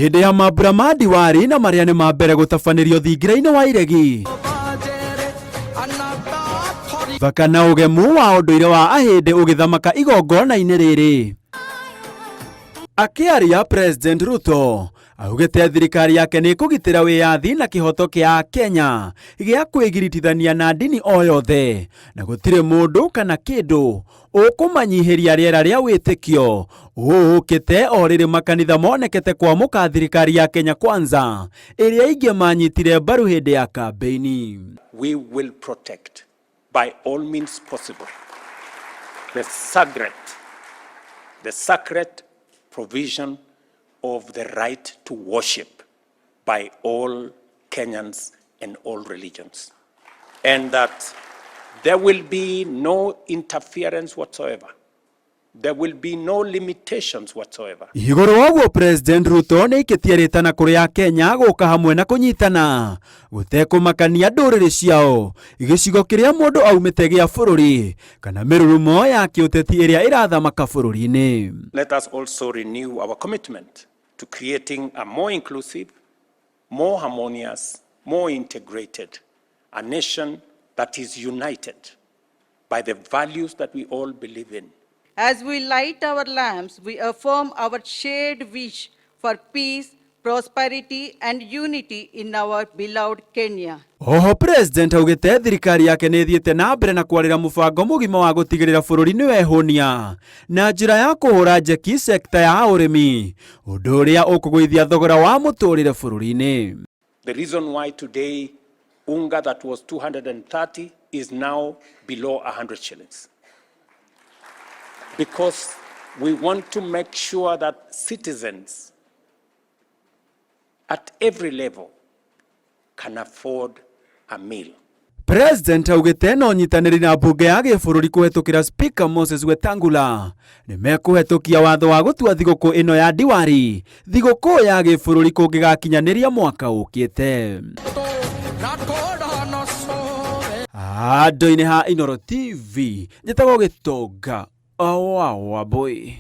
Hĩndĩ ya mambura ma Diwali na marĩa nĩ ma mbere gũtabanĩrio thingira-inĩ wa iregi. Thaka na ũgemu wa ũndũire wa Ahĩndĩ ũgĩthamaka igongona-inĩ rĩrĩ. Akĩaria President Ruto augĩte thirikari yake nĩ ĩkũgitĩra wĩyathi na kĩhoto kĩa Kenya gĩa kwĩgiritithania na ndini o yothe na gũtirĩ mũndũ kana kĩndũ ũkũmanyihĩria rĩera rĩa wĩtĩkio. Ũũ ũkĩte o rĩrĩ makanitha monekete kwamũka thirikari ya Kenya Kwanza ĩrĩa aingĩ manyitire mbaru hĩndĩ ya kambĩini. We will protect by all means possible the sacred provision of the right to worship by all Kenyans and all religions. And that there will be no interference whatsoever. There will be no limitations whatsoever. Igũrũ wa ũguo, President Ruto nĩ aikĩtie rĩtana kũrĩ Akenya gũka hamwe na kũnyitana gũtekũmakania ndũrĩrĩ ciao, gĩcigo kĩrĩa mũndũ aumĩte gĩa bũrũri kana mĩrurumo ya kĩũteti ĩrĩa ĩrathamaka bũrũri-inĩ. Let us also renew our commitment to creating a more inclusive, more harmonious, more integrated, a nation that is united by the values that we all believe in. As we light our lamps, we affirm our shared wish for peace, prosperity, and unity in our beloved Kenya. Oho President augĩte thirikari yake nĩ ĩthiĩte na mbere na kwarĩra mũbango mũgima wa gũtigĩrĩra bũrũri nĩ wehũnia na njĩra ya kũhũra njeki sekta ya ũrĩmi, ũndũ ũrĩa ũkũgũithia thogora wa mũtũrĩre bũrũri-inĩ. The reason why today unga that was 230 is now below 100 shillings. Because we want to make sure that citizens at every level can afford a meal. President augĩte no nyitanĩri na mbunge ya gĩbũrũri kũhetũkĩra Speaker Moses Wetangula nĩ mekũhetũkia watho wa gũtua thigũkũ ĩno ya Diwali thigũkũ ya gĩbũrũri kũngĩgakinyanĩria mwaka ũkĩte. Andũ-inĩ ha Inooro TV, njĩtagwo Gĩtonga wa Wambũi.